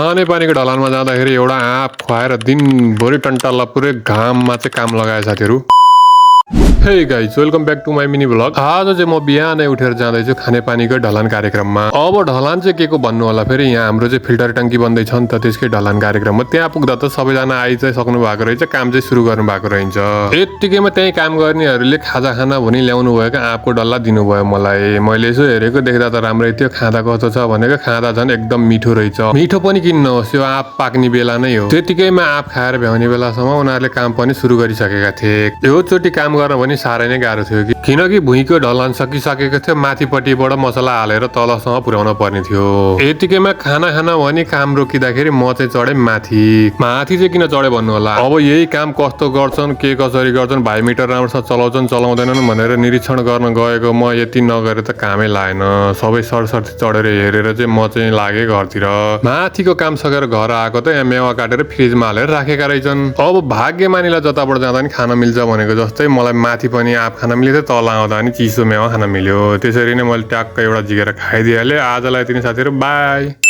खानेपानीको ढलानमा जाँदाखेरि एउटा आँप खुवाएर दिनभरि टन्टल्ला पुरै घाममा चाहिँ काम लगाए साथीहरू। Hey guys, welcome back to my mini blog. आज चाहिँ म बिहानै उठेर जाँदैछु खानेपानीको ढलान कार्यक्रममा। अब ढलान चाहिँ के को भन्नु होला, फेरि यहाँ हाम्रो चाहिँ फिल्टर टङ्की बन्दैछ नि त, त्यसकै ढलान कार्यक्रममा। त्यहाँ पुग्दा त सबैजना आइ चाहिँ सक्नु भएको रहेछ, काम चाहिँ सुरु गर्नु भएको रहेछ। यत्तिकैमा त्यही काम गर्नेहरूले खाजा खाना भनी ल्याउनु भएको आँपको डल्ला दिनुभयो मलाई। मैले यसो हेरेको देख्दा त राम्रै थियो, खाँदा कस्तो छ भनेको खाँदा झन् एकदम मिठो रहेछ। मिठो पनि किन्न होस्, यो आँप पाक्ने बेला नै हो। त्यतिकैमा आँप खाएर भ्याउने बेलासम्म उनीहरूले काम पनि सुरु गरिसकेका थिए। यो चोटि काम गर्न पनि साह्रै नै गाह्रो थियो किनकि भुइँको ढलान सकिसकेको थियो, माथिपट्टिबाट मसला हालेर तलसम्म पुर्याउन पर्ने थियो। यतिकैमा खाना खाना भनी काम रोकिँदाखेरि म चाहिँ चढेँ माथि चाहिँ किन चढेँ भन्नु होला। अब यही काम कस्तो गर्छन्, के कसरी गर्छन्, भाइ मिटर राम्रोसँग चलाउँछन् चलाउँदैनन् भनेर निरीक्षण गर्न गएको म यति नगरे त कामै लागेन। सबै सरसर्ती चढेर हेरेर चाहिँ म चाहिँ लागेँ घरतिर। माथिको काम सकेर घर आएको त यहाँ मेवा काटेर फ्रिजमा हालेर राखेका रहेछन्। अब भाग्य मानिलाई जताबाट जाँदा नि खान मिल्छ भनेको जस्तै मलाई माथि पनि आँप खान मिल्यो, तल आउँदा नि चिसो मेवा खान मिल्यो। त्यसरी नै मैले ट्याक्क एउटा जिगेर खाइदिइहालेँ। आजलाई यति नै साथीहरू, बाई।